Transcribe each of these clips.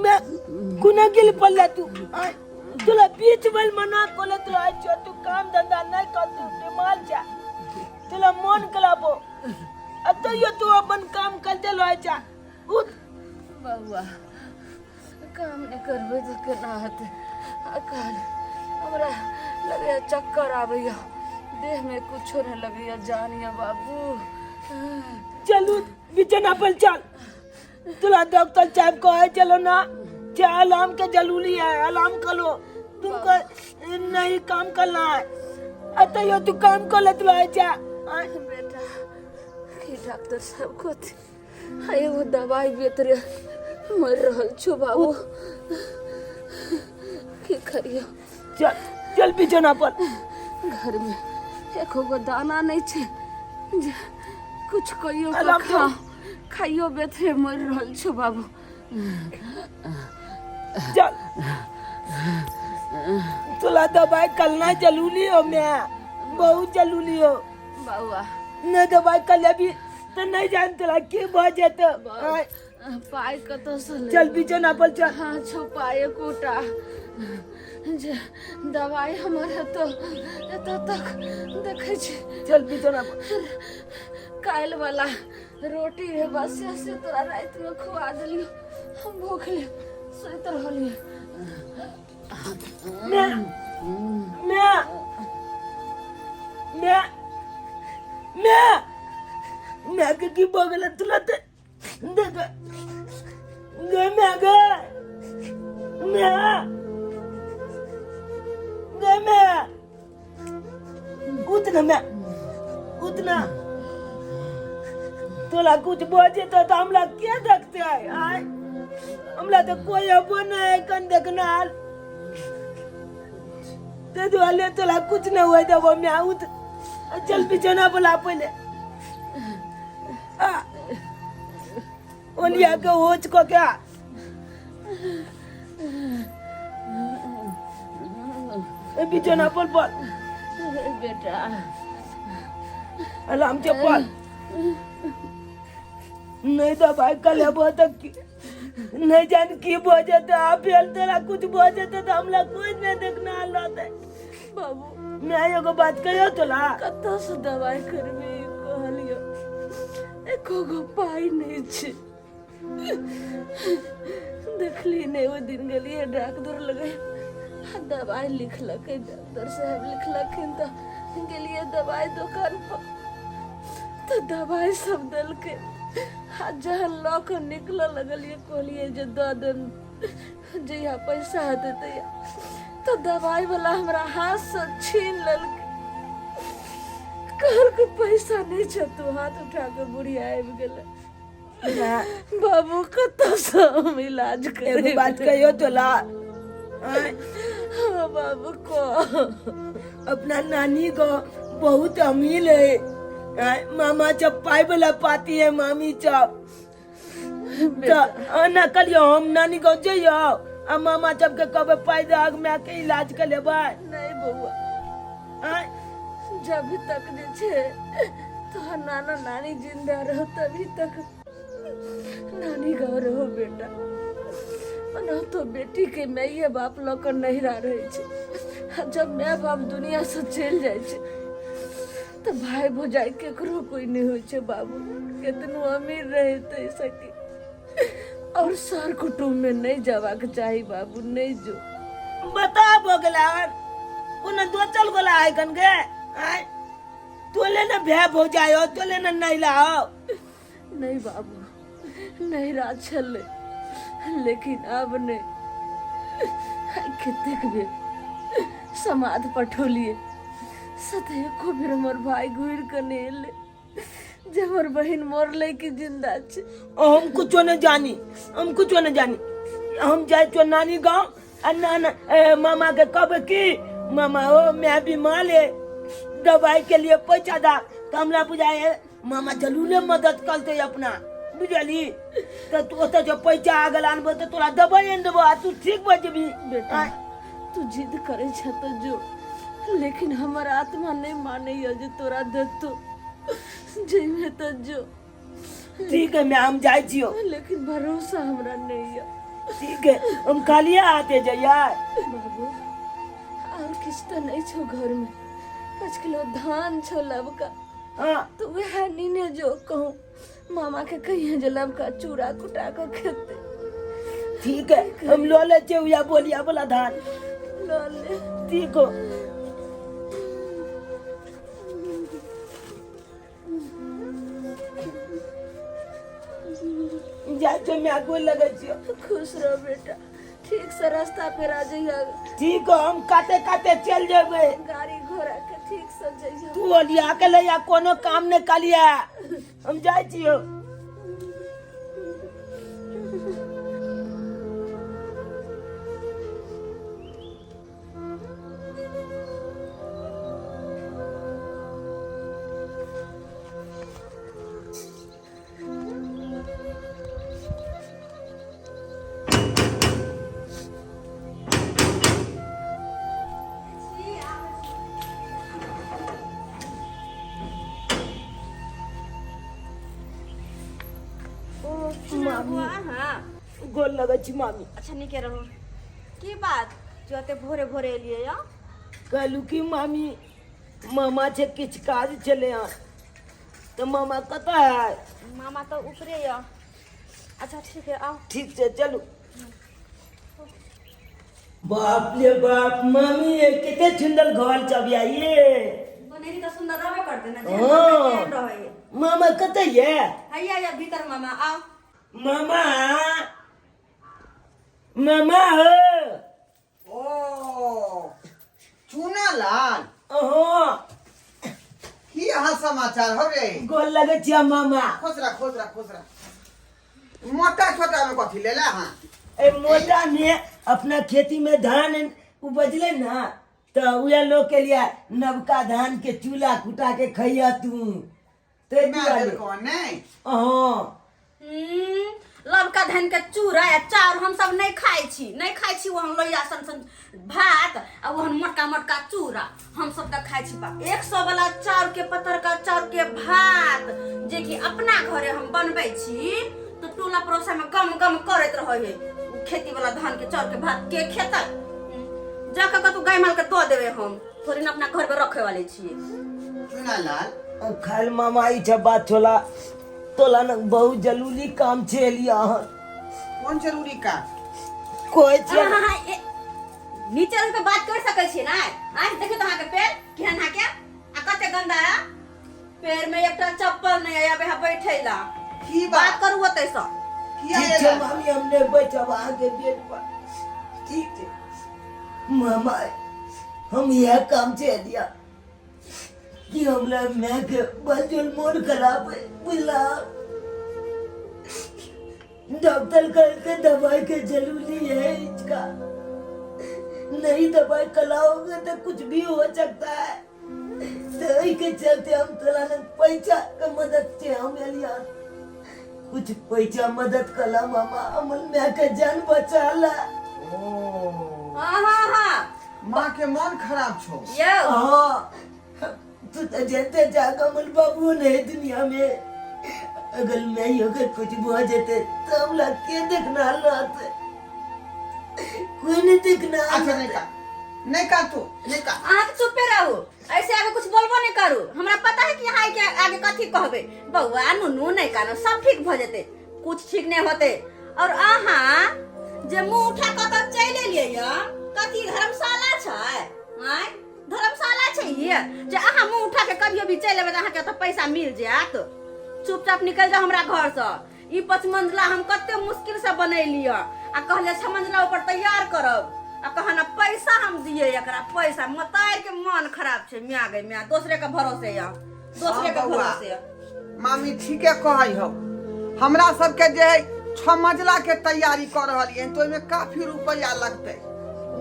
मैं कुना गेल पल्ला तू आय, तोला बीच बेल मना कोलत रहे छो तू काम धंधा नहीं कर तू बीमार जा तोला मन कलाबो आ तैयो तू अपन काम करते रहे जा उठ। बौआ, काम नहि करबै तऽ केना हेतै? अखन हमरा लगैया चक्कर आबैया, देहमे कुछो नहि लगैया, जान यऽ बाबू। चलू बिछना पर चल, तुला डॉक्टर साहब कहे चलो ना, चाहे अलार्म के जरूरी है, अलार्म करो, तुमको नहीं काम करना है, अतः तू काम कर ले तुला जा। बेटा, की डॉक्टर साहब कथी आ एगो दवाई बेतरे मरि रहल छौ बाबू, की करियो? चल चल बिछना पर। घरमे एको गो दाना नहि छै जे कुछ कहियो अलार्म खा खाइयो, बेथरे मरि रहल छौ बाबू। चल, तुला दवाई करना जरूरी हो, मैं बहुत जरूरी हो। बौआ, नहीं दवाई कर लेबी तो नहीं जान तुला के भऽ जेतौ। आय, पाइ कतऽसँ लेबै? चल बिछना पर चल। हाँ, छौ पाइ एकोटा जे दवाई हमर हेतौ? एतऽ तक देखै छी। चल बिछना पर। काल्हि वाला रोटी रहे बस, से तोरा रातिमे खुआ देलियौ, हम भूखले सुति रहलियै। मैं मैं मैं मैं मैं के की भऽ गेलै तुला? ते देख गे, मैं गे, मैं गे, मैं उतना, मैं उतना तोला कुछ बजे तो हमरा के देखते है? आय, हमरा तो कोई अबो नहीं है कन देखना, ते दुआले तोला कुछ नहीं हुए देबो। मैं उठ, चल बिछाना बोला पहले। आ ओलिया के होच को क्या ए बिछाना पर बोल। बेटा, अलाम चप्पल नहीं दबाई कल लेबो तो नहीं जान की भऽ जेतै। आ फेर तोरा कुछ भऽ जेतै तऽ हमरा कोई नहीं देखना रहतै। बाबू, मैं एगो बात कहियो तोला? कतऽसँ दवाइ करबी कहलियो? एको गो पाइ नहि छै। देखली नहि, ओहि दिन गेलियै डॉक्टर लगे, दवाइ लिखलकै डॉक्टर साहेब लिखलखिन, तऽ गेलियै दवाइ दोकान पर तऽ दवाइ सब देलकै। आ जहन लऽ कऽ निकलऽ लगलियै, कहलियै जे दऽ देम जहिया पैसा हेतै तहिया, तऽ दवाइ वाला हमरा हाथसँ छीन लेलकै, कहलकै पैसा नहि छै। तू हाथ उठा कऽ बुढ़िया आबि गेलै। बाबू, कतऽसँ हम इलाज एगो करेबै? बात कहियो तोला? आँय? हाँ बाबू, कह। अपना नानी को बहुत अमीर है। आँय, मामा जब पाई वाला पाती है, मामी सब तऽ एना करियो, हम नानी गाँव जइयो आ मामा सबके कहबै पाइ दहक, माय के इलाज के लेबै। नहि बौआ। आँय? जब तक जे छै तोहर नाना नानी जिंदा रहो, तभी तक नानी गाँव रहो बेटा। ओना तो बेटी के माइए बाप लऽ कऽ नैहरा रहै छै, आ जब माय बाप दुनिया से चलि जाइ छै तऽ भाय भौजाइ केकरो कोई नहि होइ छै बाबू, केतनो अमीर रहे तऽ सकी। और सर कुटुम्ब में नहीं जबाक चाही बाबू, नहीं जो। बता भऽ गेला कोनो दोचल गोला है कन गे? आँय, तोले ने भै भौजाइ हो, तोले ने नैला हो। नहीं बाबू, नैहरा छलै, लेकिन आब नहीं। कतेक बेर समाद पठौलियै से तऽ एको बेर हमर भाय घुरि कऽ नहि एलै जे हमर बहिन मरलै कि जिंदा छै। हम कुछो नहीं जानी, हम कुछो नहीं जानी। हम जाए तो नानी गांव आ नाना मामा के कहबे कि मामा ओ, मैं बीमार है, दवाई के लिए पैसा दा, तो हमरा बुझाए मामा जरूरे मदद करते अपना, बुझली? तो तू ओतऽ जो पैसा आ गेल आनबो तऽ तोरा दवाई आनि देबो आ तू ठीक भऽ जेबही। बेटा, तू जिद करै छ तऽ जो, लेकिन हमर आत्मा नहि मानैया जे तोरा देतो। जइमे तऽ जो, ठीक है मैं हम जाइ छियो। लेकिन भरोसा हमरा नहीं है। ठीक है हम खालिए आते जइया। बाबू और किछु तऽ नहीं छौ घर में, 5 किलो धान छौ लबका। हाँ तो वह नीने जो कहूँ मामा के कहिए जे लबका चूड़ा कुटा के खेते। ठीक है हम लो ले छियै उया बोलिया वाला धान। लऽ ले। ठीक हो। जाइ छियौ माय, गोर लगै छियौ। खुश रह बेटा, ठीक से रास्ता पे आ जइहा। ठीक हो, हम काते काते चल जेबै। गाड़ी घोड़ा के ठीक से जइहा। तू ओलिया के लैया कोनो काम नहि कलिया, हम जाइ छियौ। मामी हाँ गोर लगै छी मामी। अच्छा नीके रहू। की बात जो एते भोरे भोरे एलियै या? कहलू कि मामी मामा छै किछु काज छलै हँ, तऽ मामा कतऽ है? मामा तऽ ऊपरे यऽ। अच्छा ठीक है आओ। ठीक छै चलू। बाप रे बाप मामी, ये कते सुंदर घर सब या ये। बनेरी तऽ सुंदर रहबे करते ना, जेहन हाँ। रहबै तेहन रहै। मामा कतऽ ये? हैया या भीतर मामा, आओ। मामा मामा हो। ओ चूना लाल। ओहो की हाल समाचार हो रे? गोर लगै छियै मामा। खुश रह खुश रह खुश रह। मोटा छोटा में कथी लेला? हाँ ए मोटा में अपना खेती में धान उपजले ना, तो उहे लोग के लिए नवका धान के चूल्हा कुटा के खैया तू ते मैं दुआरे। देलको नहीं। हाँ लबका धान के चूड़ा या चाउर हम सब नहीं खाइ छी, नहीं खाइ छी ओहन लोहिया सन सन भात आ ओहन मोटका मोटका चूड़ा हम सब तऽ खाइ छी। बाप 100 वाला चाउर के पतरका चाउर के भात जे कि अपना घरे हम बनबै छी तऽ टोला पड़ोसा में गम गम करैत रहै है। खेती वाला धान के चाउर के भात के खेतै? जाके कतौ गाय माल के दऽ देबै, हम थोड़ी ना अपना घर में रखे वाले छियै। चूना लाल खाइल मामा ई छै बात छोला तोला न बहुत जरूरी काम छै एलिया अहाँ। कोन जरूरी काम? कोई छै हाँ, हाँ, नीचे रह के बात कर सकै छी ना? आइ देखियौ तऽ अहाँके पैर केहन अहाँके आ कते गंदा है। पैर में एकटा चप्पल नहीं आबै है बैठै ला। की बात बात करू ओतै सँ। किया ठीक छै एला? मामी, हम नहि बैठब अहाँके बेड पर। ठीक छै मामा, हम इएह काम छै एलिया कि हमरा माय के बजल मोन खराब है बुझला। डॉक्टर कहते दवाई के जरूरी है इसका, नहीं दवाई खिलाओगे तो कुछ भी हो सकता है। तो एहि के चलते हम तोरा लग पैसा के मदद से हम एलिया, कुछ पैसा मदद कला मामा, हमर माय के जान बचा ला। ओ हाँ हाँ हाँ माँ के मन खराब छो। यौ हाँ तू तो जानते जा कमल बाबू नहीं दुनिया में, अगर मैं ही अगर कुछ भो जेते तो हम लोग के देखना रहते, कोई नहीं देखना। अच्छा नहीं का नहीं का तू नहीं का। अहाँ के चुप्पे रहू, ऐसे आगे कुछ बोलबो नहीं करू। हमरा पता है कि यहाँ के आगे कथी कहबे। बौआ नुनू नहीं कानो सब ठीक भ जेते, कुछ ठीक नहीं होते। और अहाँ जे मुंह उठा कऽ तऽ चलि एलियै यऽ, कथी धर्मशाला छै? आँय धर्मशाला छै ये जे अहाँ मुंह उठा के कहियो भी चलि एबै तऽ अहाँके ओतऽ पैसा मिल जायत? चुपचाप निकलि जाउ हमरा घरसँ। ई 5 मंजिला हम कते मुश्किल से बनेलियै आ कहलियै 6 मंजिला ऊपर तैयार करब, आ कहना पैसा हम दिए एकरा पैसा। मतार के मन खराब छै म्या गई म्या, दोसरे के भरोसे या दोसरे के हाँ, बौआ। भरोसे या। मामी ठीके कहै हौ, हमरा सबके जे है 6 मंजिला के तैयारी कर रहलियै हन, तो ओहिमे काफी रुपया लगतै।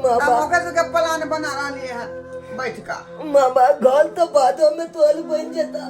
मामा तब ओकर सबके प्लान बना रहलियै हन बैठ कऽ। मामा घर तो बादों में तोल बन जाता,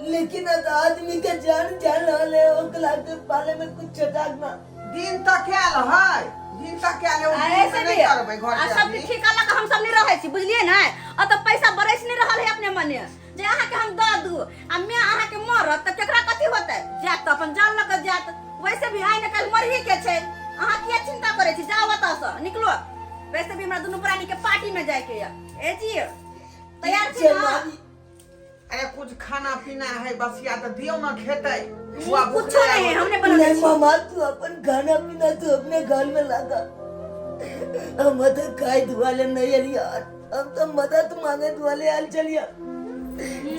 लेकिन अब आदमी के जान जान रहले ओकरा के पाले में कुछ ना। दिन तक आयल है, दिन तक आयल है, ओ आ दिन ऐसे में भी नहि करबै घर आ के सब आदमी। ठीका लऽ कऽ हम सब नहीं रहै छी, बुझलियै ने? अतऽ पैसा बरसि नहि रहल है अपने मने। जे अहाँके हम दऽ दू आ मैं अहाँके मरत तऽ केकरा कथी होतै जायत तऽ अपन जान लऽ कऽ जायत वैसे भी आइ ने काल्हि मरही के छै अहाँ किया चिंता करै छी जाउ ओतऽसँ निकलो वैसे भी हमरा दुनू प्राणी के पार्टी में जाय के यऽ ए जी तैयार छी छै ने मामी। अरे कुछ खाना पीना है बसिया तऽ दियौ ने खेतै बुआ भूख कुछो नहीं है हमने बनौने नहीं छी मामा तू अपन खाना पीना तू अपने घर में लगा हम तो खाए दुआले नहीं आल यार हम तो मदद मांगे दुआले आल चलिया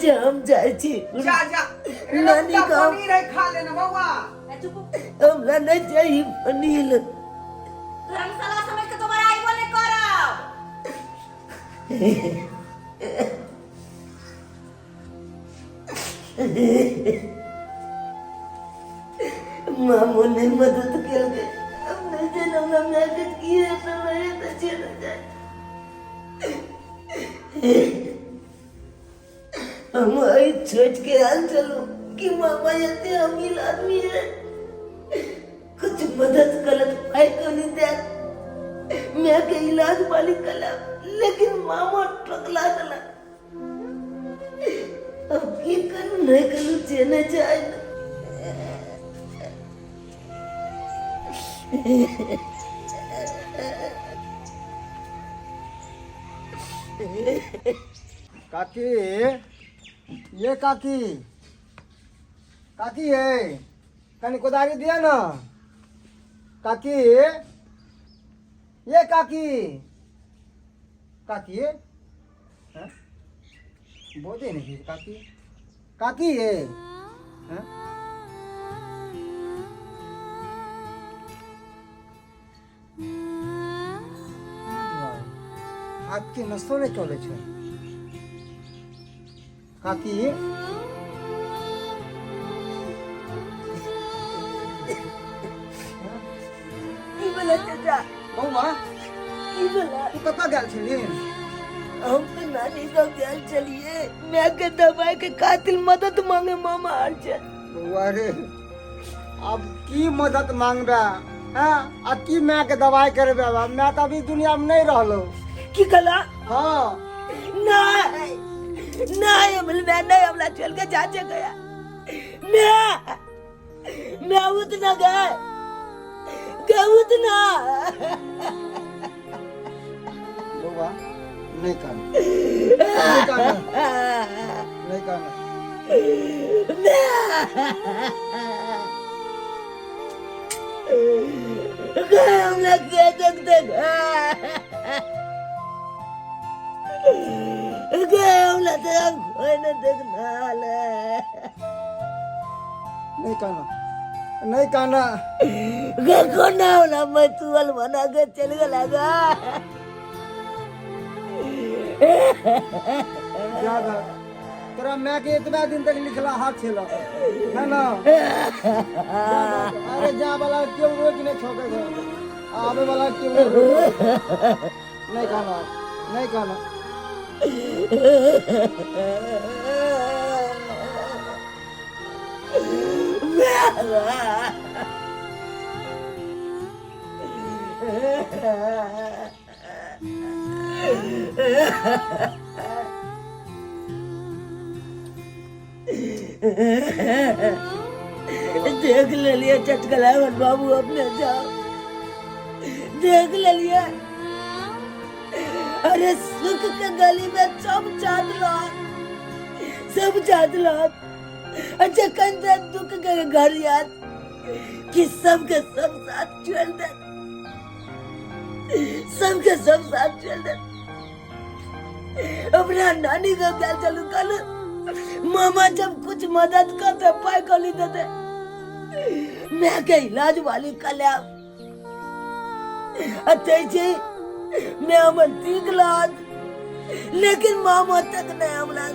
जे हम जाए छी जा जा नानी रौदा गाँव। पनीर है खा लेना बौआ ए, चुप हमरा नहीं चाहिए पनीर धर्मशाला समझ के दोबारा आइबो नहीं करब मामो ने मदद केलकै हम नहीं जाने हमरा मदद किए तो मेरे तो चल जाए हम आई सोच के आल चलो कि मामा जैसे अमीर आदमी है कुछ मदद गलत पाई को नहीं दे मैं के इलाज वाली कला लेकिन मामा टकला दला अब की करूं नहीं करूं जेने जाए काकी ये काकी काकी ये कनि कोदारी दिया ना काकी ये काकी काकी हैं? बोझे नहीं काकी काकी ये हैं? हाथके नसो नहि चलै छै काकी की बोला चाचा बौआ की बोला तू कतऽ गेल छलही हम तो नानी गाँव गेल चलिए मैं के दवाई के खातिर मदद मांगे मामा आल चल बौआ रे अब की मदद मांगबे हैं आ की माय के दवाई करबे आब माय तऽ अभी दुनिया में नहीं रहलो की कला हाँ नहीं नहीं हम मैं नहीं हमला चल के जाचे गया मैं मैं उतना गए गए उतना बौआ नहीं कान नहीं कान नहीं कान गए हमला के देख देख गए हमला तो हम कोई न देखना ले नहीं काना नहीं काना गे कोना होला मैं तुअल बना के चल गला गा जा जा तोरा माय के एतबा दिन तक लिखला हाथ छेला है ना जा जा, अरे जा वाला क्यों रोक नहीं छोके घर आवे वाला क्यों नहीं रोके? नहीं काना नहीं काना देख ले लिए चटकला बाबू अपने जाओ देख ले लिए अरे सुख के गली में सब चाँद लात सब चाँद लात अच्छा कंधा दुख के घर याद कि सबके सब साथ चल दे सबके सब साथ चल दे अपना नानी का प्यार चलू कल मामा जब कुछ मदद करते पाई कली देते मैं के इलाज वाली कल्या अते छी मैं हमर ठीक लाज लेकिन मामा तक नहीं हमरा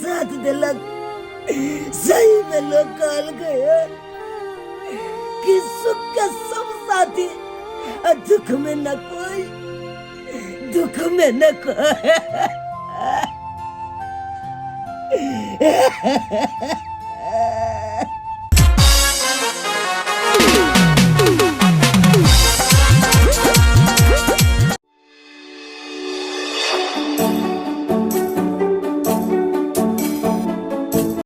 साथ देलक सही में लोग कहल गए कि सुख के सब साथी आ दुख में न कोई दुख में न कोई